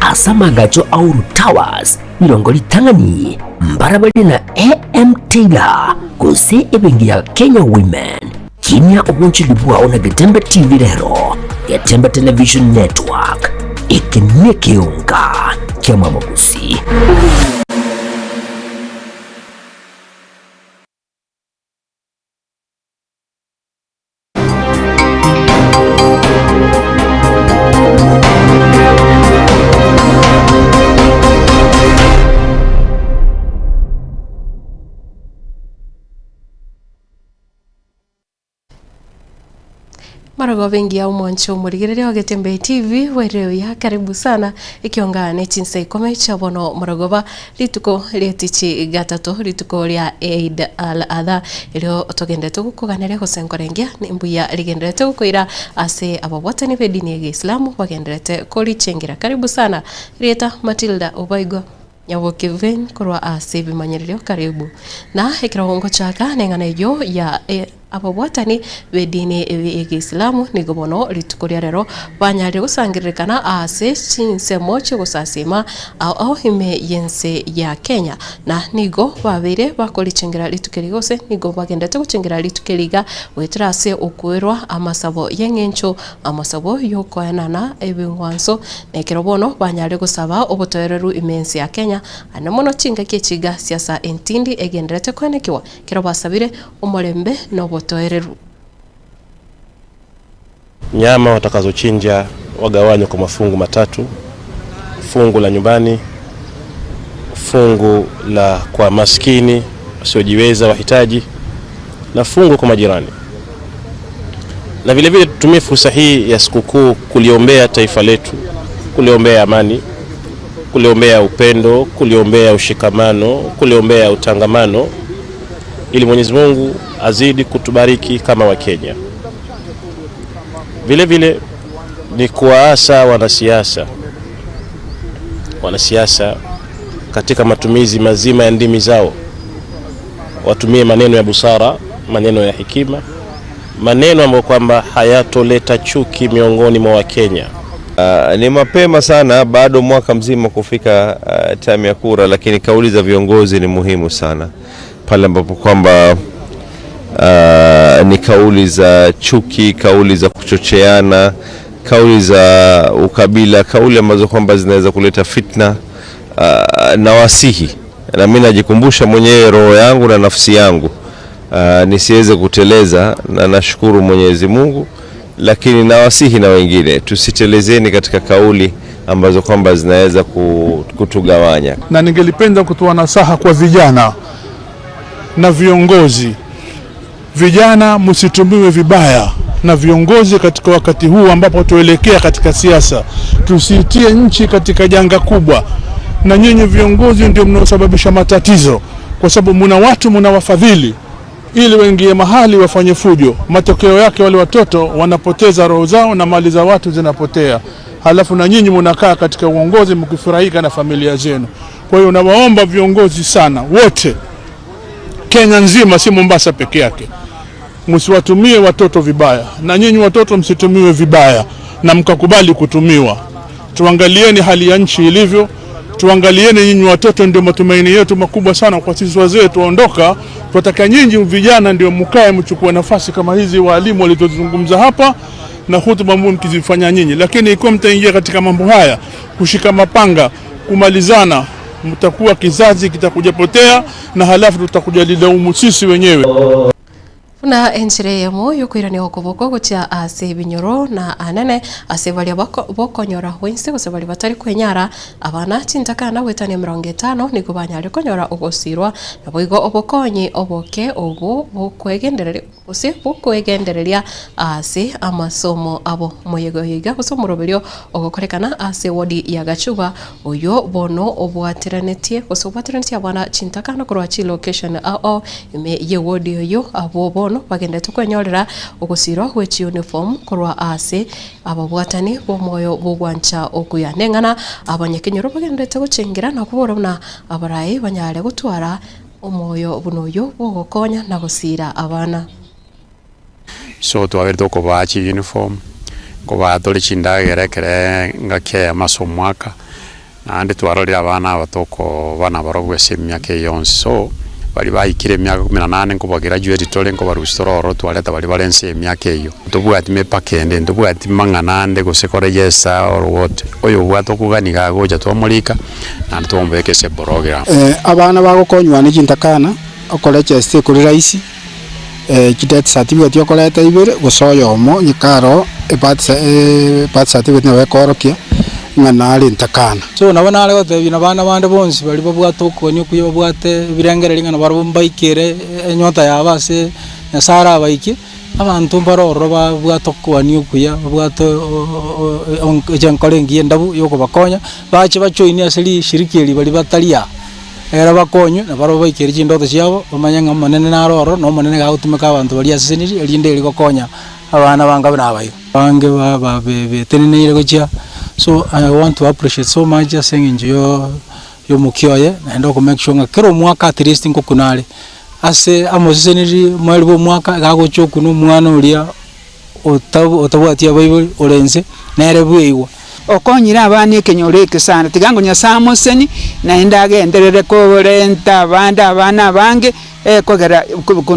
Ase amagacho a Uru Towers, rirongo ritang'ani mbarabare na AM Taylor gose ebenki ya Kenya Women. Kinia obonchori bwao na Getembe TV rero, Getembe Television Network, eke nekeonga ki'amamogusi. Marogoba engiya omwancho omorigereria o Getembe TV bwairire buya karibu sana ekionga ne chinsa ikome chia bono marogoba rituko rietichi gatato rituko ria Eid al Adha erio togenderete gokoganeria gose nkorengia mbuya rigenderete gokoira ase ababwatani b'edini ya Egeisilamu bagenderete korichengera karibu sana rieta Matilda Obaigwa Nyaboke Vane korwa ase ebimanyererio karibu. Na ekero ngochaka neng'ana eyio ya ababwatani b'edini y'Egeisilamu nigo bono rituko ria rero banyarire gosangererekana ase chinsemo chi'ogosasiima ao ao ime y'ense ya Kenya. Na nigo babeire bakorichengera rituko eri gose nigo bagenderete gochengera rituko eri iga goetera ase okwerwa amasabo y'eng'encho, amasabo y'okoenana ebing'wanso, na ekero bono banyarire gosaba obotoereru ime y'ense ya Kenya, ande mono chingaki echi iga siasa entindi egendererete koenekiwa ekero basabire omorembe na obotoereru. Nyama watakazochinja wagawanywe kwa mafungu matatu, fungu la nyumbani, fungu la kwa maskini wasiojiweza, wahitaji, na fungu kwa majirani. Na vile vile tutumie fursa hii ya sikukuu kuliombea taifa letu, kuliombea amani, kuliombea upendo, kuliombea ushikamano, kuliombea utangamano, ili Mwenyezi Mungu azidi kutubariki kama Wakenya. Vile vile ni kuwaasa wanasiasa, wanasiasa katika matumizi mazima ya ndimi zao watumie maneno ya busara, maneno ya hekima, maneno ambayo kwamba hayatoleta chuki miongoni mwa Wakenya. Ni mapema sana, bado mwaka mzima kufika time ya kura, lakini kauli za viongozi ni muhimu sana pale ambapo kwamba ni kauli za chuki, kauli za kuchocheana, kauli za ukabila, kauli ambazo kwamba zinaweza kuleta fitna. Na wasihi na mimi najikumbusha mwenyewe roho yangu na nafsi yangu nisiweze kuteleza, na nashukuru Mwenyezi Mungu, lakini nawasihi na wengine tusitelezeni katika kauli ambazo kwamba zinaweza kutugawanya. Na ningelipenda kutoa nasaha kwa vijana na viongozi. Vijana msitumiwe vibaya na viongozi katika wakati huu ambapo tuelekea katika siasa. Tusitie nchi katika janga kubwa, na nyinyi viongozi ndio mnaosababisha matatizo, kwa sababu mna watu mnawafadhili ili waingie mahali wafanye fujo. Matokeo yake wale watoto wanapoteza roho zao na mali za watu zinapotea, halafu na nyinyi mnakaa katika uongozi mkifurahika na familia zenu. Kwa hiyo nawaomba viongozi sana wote Kenya nzima, si Mombasa peke yake, msiwatumie watoto vibaya, na nyinyi watoto msitumiwe vibaya na mkakubali kutumiwa. Tuangalieni hali ya nchi ilivyo, tuangalieni nyinyi watoto ndio matumaini yetu makubwa sana. Kwa sisi wazee tuondoka, tunataka nyinyi vijana ndio mkae mchukue nafasi kama hizi waalimu walizozungumza hapa na hutuba mkizifanya nyinyi, lakini ikiwa mtaingia katika mambo haya kushika mapanga, kumalizana, mtakuwa kizazi kitakuja potea, na halafu tutakuja lilaumu sisi wenyewe. Buna enchera eyemo y'okoirania okoboko gochia ase ebinyoro na anene ase baria bokonyora bwensi gose baria batari kwenyara abana chintakana goetania emerongo etano nigo banyare konyora ogosirwa naboigo obokonyi oboke obwo bokwegendereria gose bokwegendereria ase amasomo abo. Omoyega oyo iga gose omoroberio ogokorekana ase ewodi ya Gachuba oyo bono obwateranetie gose obwateranetie abana chintakana korwa chilocation ao ao ime y'ewodi oyio abwo bono bagenderete kwenyorera ogosirwa gwe chiuniform korwa ase ababwatani b'omoyo bw'ogwancha okuya. Neng'ana abanyakenyoro bagenderete gochengera na kobora buna abarai banyare gotwara omoyo buna oyio bw'ogokonya na gosiira abana. So twabere tokobaa chiuniform, Nkobaa tore chindagera ekere engaki eyemo ase omwaka, naende twarorire abana aba tokoba nabarobwo ase emiaka eye yonsi. So, baria baikire emiaka kumi na nane nkobagraduate tore, nkobarusia tore ororo twareta baria bare nse y'emiaka eyio. Ntobwati mepaka ende, ntobwati mang'ana ande gose koregister or what. Oyo obwate okogania iga agocha twamorika, naende twamobeka ase eprogram. Abana bagokonywa ne chintakana, okorechesta ekore rahisi. Chideath certificate okoreta ibere gose oyomo onye karo ebirth certificate nabo ekoorokia ng'a nare ntakana. So nabo nare gotebia na bana bande bonsi baria babwate okogania okuya babwate ebirengererio ng'a nabarabwo mbaikere enyota yabo ase Nyasae arabaikie, abanto mbare ororo babwate okogania okuya babwate enkoro engiya endabu ya okobakonya, bache bajoinie ase rishirika eri baria batari aa. Ekero bakonywe, na barabwo baikere chindoto chiabo, bamanye ng'a Omonene nare ororo, na Omonene nigo agotumeka abanto baria asesenirie, erinde erio gokonya abana bange buna aba iga. Abange beteneneire gochia, so I want to appreciate so much ase eng'encho yo yomokia oye, naende oko make sure ng'a kera omwaka at least ngokuna are, ase amosesenirie omweri bwa omwaka, iga agocha okuna omwana oria. otabwati abaibori ore inse, nere bweigwa. Okonyire abana ekenyoro eke sana, tiga ngo Nyasae amoseni, naende agenderere korenta abande abana abange, ekogera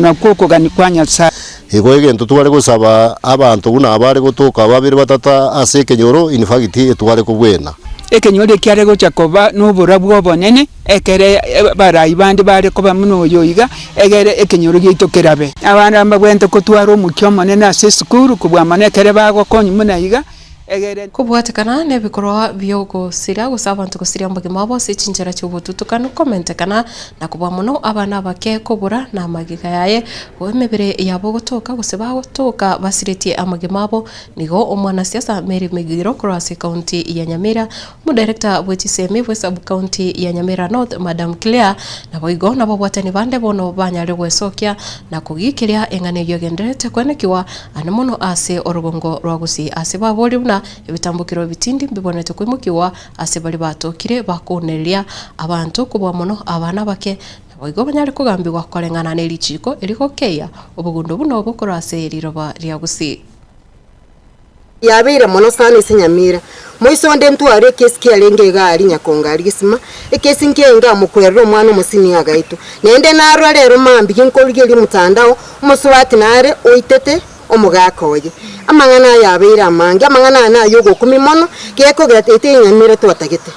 nakwo okogania kwa Nyasae. Igo egento tware gosaba abanto buna abare gotoka babere batato ase ekenyoro, in fact etware kobwena. Ekenyoro ekiare gocha koba noborabu obonene. Ekere abarai bande bare koba buna oyo iga, egere ekenyoro giaito kerabe. Abana mbabwenerete kotwara omokia omonene ase esukuru kobua mono ekere bagokonywa buna iga, egere. Kobwatekana nebikorwa bi'ogosiria gose abanto gosiria amagima abo ase chinchera chi'obotutukanu komentekana na kobua mono abana abake kobura na amagega yaye emebere yabo gotoka gose bagotoka basiretie amagima abo Nigo omwanasiasa Mary Migiro korwa ase ekaunti ya Nyamira, omodirector bwe chisemi bwe sub county ya Nyamira North Madam Claire naboigo nababwatani bande bono banyare gwesokia na kogiikeria eng'ana eyio egendererete kwenekiwa ane mono ase orogongo rwa Gusii ase baboria buna ebitambokero ebitindi mbibwenerete koimokiwa ase baria batokire bakounereria abanto kobua mono abana abake naboigo banyare kogambigwa koreng'ana ne richiiko erigokeia obogundo buna obo korwa ase riroba ria Gusii. Yabeire mono sana ase Nyamira. Moiso onde ntware ekesi kiarenge iga aria Nyakongo aria Gesima, ekesi nkiaye ngamokwerera omwana omosini agaitwa. Naende narora rero mambia ginkorigereria omotandao, omosubati nare oitete omogaka oye. Amang'ana aya abeire amange, amang'ana aya naye ogokumia mono, gekogera ete Nyamira twatagete.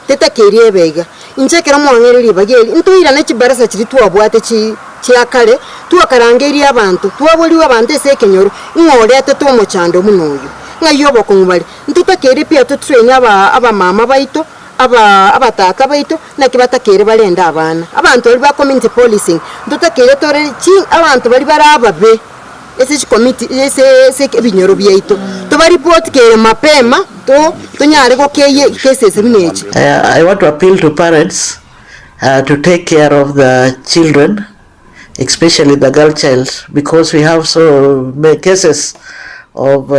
Tetakeiri ebe iga. Inche ekero mwang'eire ribaga eri, ntoirane chibarasa chiria twabwate chi chia kare, twakarangeria abanto, twaborigwe abanto ase ekenyoro, ng'a oretete omochando buna oyo. Ng'ai obokong'u bare? Ntotakeire pi totrain aba abamama baito, aba abatata baito, naki batakeire barende abana. Abanto baria ba community policing, ntotakeire tore chi abanto baria bare ababe. Ase chikomiti ase ase ebinyoro biaito, tobaripoti kere mapema to tonyare gokeyia cases buna echi. I want to appeal to parents to take care of the children especially the girl child because we have so many cases of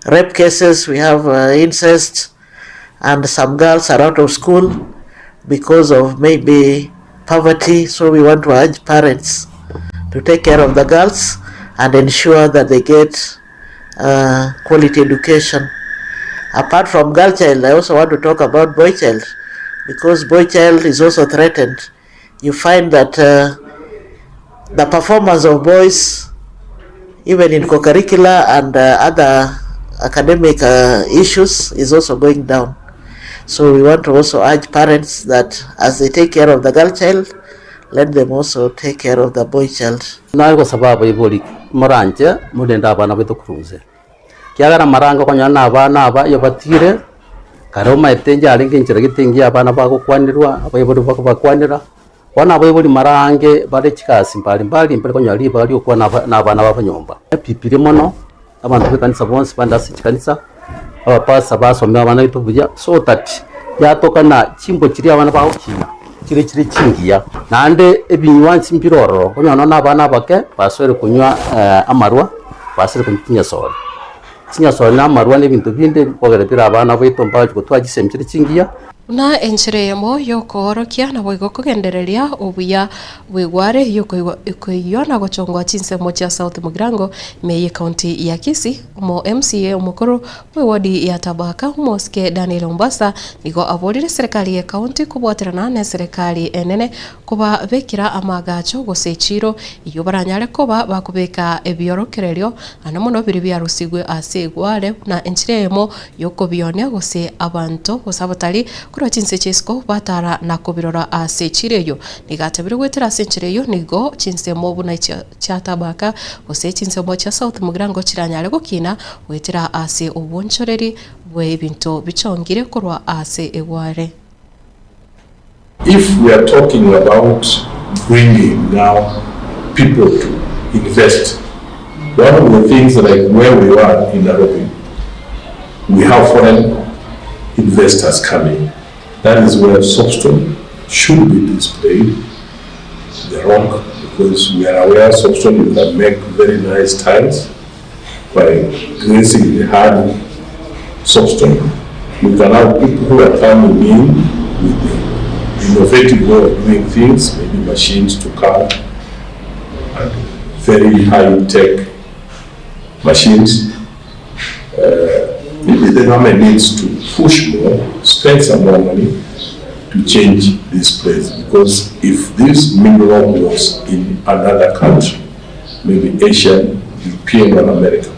rape cases, we have incest and some girls are out of school because of maybe poverty so we want to urge parents to take care of the girls and ensure that they get uh, quality education. Apart from girl child, I also want to talk about boy child because boy child is also threatened. You find that uh, the performance of boys, even in co-curricular and uh, other academic uh, issues, is also going down. So we want to also urge parents that as they take care of the girl child, let them also take care of the boy child. Nare gosaba abaibori moranche morende abana baito korwa inse, ekiagera amarango okonyora na abana aba iyo batigire, kare omanyete inche arenge enchera gete engiya abana bagokwanerwa, abaibori bakobakwanera, bono abaibori mara ange bare chigasi mbari mbari mbare konyora ribaga ria okwana aba na abana babo nyomba. Epipire mono, abanto ba ekanisa bonsi bande ase chikanisa, abapastor basomia abana baito buya, so that yatokana chimbo chiria abana bagokina, chire chire chingiya. Naende ebinywansi mbire ororo, okonyora nonye na abana abake basoire konywa amarwa, basoire konywa chinyasore. Chinyasore na amarwa na ebinto binde bikogera bire abana baito mbagochi gotwara chisemi chire chingiya. Buna enchera eyemo y'okoorokia naboigo kogendereria obuya bw'egware y'okoigwa na gochongwa chinsemo chia South Mugirango ime y'ecounty ya Kisii, omo MCA omokoro bw'ewodi ya Tabaka Omosike Daniel Ombasa nigo aborire eserekari y'ecounty kobwaterana n'eserekari enene kobabekera amaagacho gose echiiro eyio baranyare koba bakobeka ebiorokererio ane mono biria biarusigwe ase egware buna enchera eyemo y'okobionia gose abanto gose abatari korwa chinse chi'isiko batara na kobirora ase echiro eyio. Nigo atabire goetera ase enchera eyio nigo chinsemo buna echio chia Tabaka gose chinsemo chia South Mugirango chiranyare gokina goetera ase obonchoreri bw'ebinto bichongire korwa ase egware. If we are talking about bringing now people to invest, one of the things like where we are in Nairobi, we have foreign investors coming. That is where soapstone should be displayed, the rock, because we are aware soapstone you can make very nice tiles by glazing the hard soapstone. You can have people who are coming in with the innovative way of doing things, maybe machines to come, and very high-tech machines. Maybe the government needs to push more, spend some more money to change this place, because if this mineral was in another country, maybe Asian, European or American,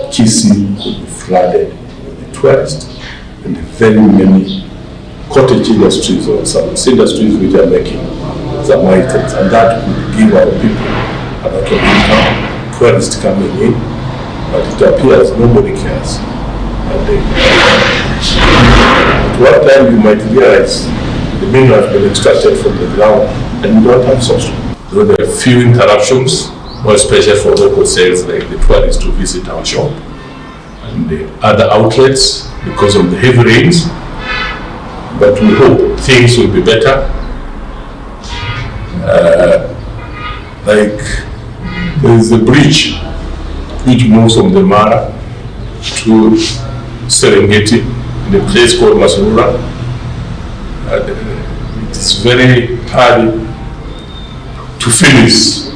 Kisii could be flooded with the tourists and very many cottage industries or some industries which are making some items, and that could give our people a lot of income, tourists coming in, but it appears nobody cares. And they, at one time you might realize the mineral has been extracted from the ground and you don't have source. Though there are few interruptions, more especially for local sales like the tourists to visit our shop and the other outlets because of the heavy rains. But we hope things will be better. Like there is a bridge which moves from the Mara to Serengeti in a place called Masurura. And it is very hard to finish.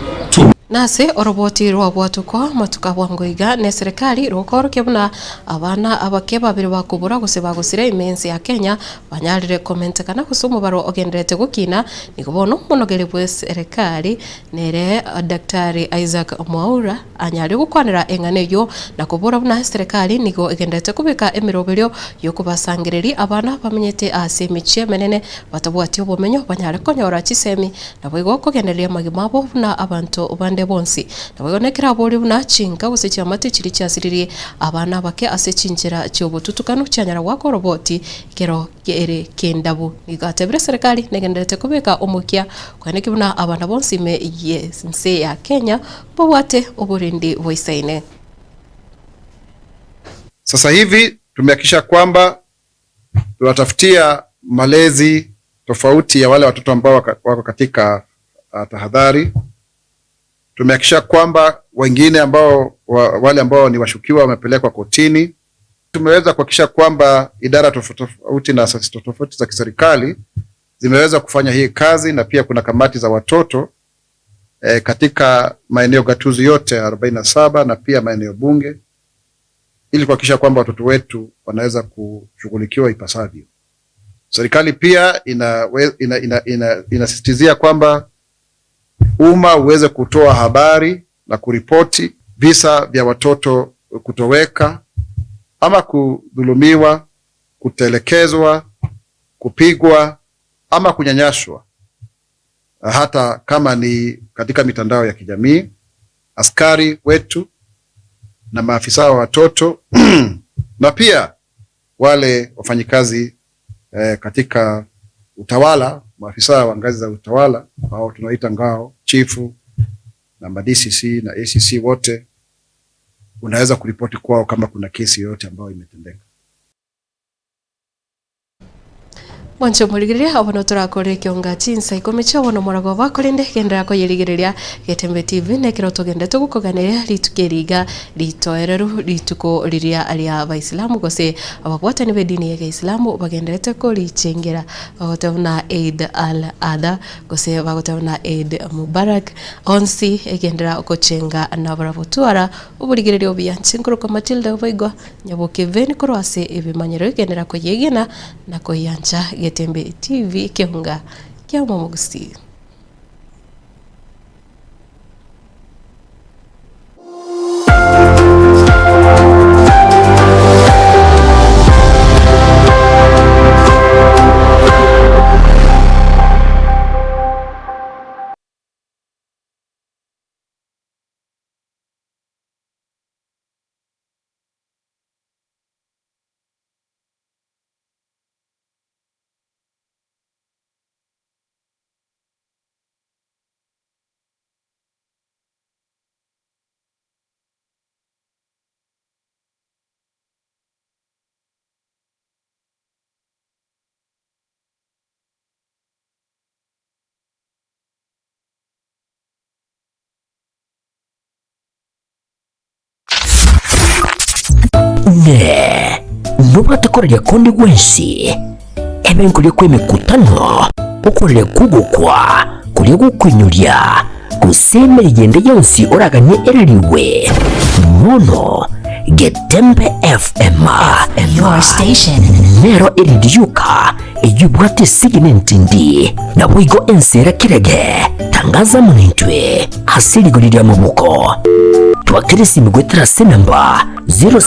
Nase oroboti rwabwatokwa amatuko a bwango iga neserekari rokoorokia buna abana abake babere bakobora gose bagosire ime ense ya Kenya banyarire komentekana gose omobaro ogendererete gokina nigo bono omonogeri bw'eserekari nere Daktari Isaac Mwaura anyarire gokwanera eng'ana eyio na kobora buna eserekari nigo egendererete kobeka emeroberio yokobasangereria abana bamenyete ase emechie emenene batabwati obomenyo banyare konyora chisemi Naboigo okogendereria amagima abo buna abanto bande bonsi. Naboigo nekero aborie buna chinka gose chiamate chiria chiasiririe abana abake ase chinchera chi'obotutukanu chianyara goaka oroboti ekero ere kendabu. Nigo atebire serikali negendererete kobeka omokia koenekia buna abana bonsi ime y'ense ya Kenya mbabwate oborendi boisaine. Sasa hivi tumehakikisha kwamba tunatafutia malezi tofauti ya wale watoto ambao wako katika tahadhari. Tumehakikisha kwamba wengine ambao wale ambao ni washukiwa wamepelekwa kotini. Tumeweza kuhakikisha kwamba idara tofauti tofauti na asasi tofauti za kiserikali zimeweza kufanya hii kazi, na pia kuna kamati za watoto katika maeneo gatuzi yote 47 na pia maeneo bunge ili kuhakikisha kwamba watoto wetu wanaweza kushughulikiwa ipasavyo. Serikali pia inasisitizia kwamba umma uweze kutoa habari na kuripoti visa vya watoto kutoweka ama kudhulumiwa, kutelekezwa, kupigwa ama kunyanyaswa, hata kama ni katika mitandao ya kijamii. Askari wetu na maafisa wa watoto na pia wale wafanyikazi katika utawala, maafisa wa ngazi za utawala ambao tunaita ngao, chifu na ma DCC na ACC wote unaweza kuripoti kwao kama kuna kesi yoyote ambayo imetendeka. Mwanche omorigereria, obono torakore ekionga chinsa ikomi chi'obono morogoba, korende genderera koyerigereria Getembe TV, nekero togenderete gokoganeria rituko eri iga ritoereru, rituko riria ria abaisilamu gose ababwatani b'edini y'egeisilamu bagenderete korichengera bagoteba buna Eid al Adha gose bagoteba buna Eid Mubarak, onsi egenderera gochenga nabarabwo. Twara oborigereria obuya. Inche nkorokwa Matilda Oboigwa. Nyaboke Veni korwa ase ebimanyero egenera koyegena na koyiancha Getembe TV ekeunga kia omomogusii. Ne nobwate koreria konde gwensi, ebe nkoria kw'emekutano, okoreria kw'ogokwa, koria gokoinyoria, gose emeriyo ende yonsi oraganie erarigwe, bono Getembe FM Your station. nero erindi yoka eyio ebwate esegi nentindi, naboigo ense era kerege. Tangaza amo naintwe ase rigori ri'amaboko. Twakera esimi goetera ase enamba 07.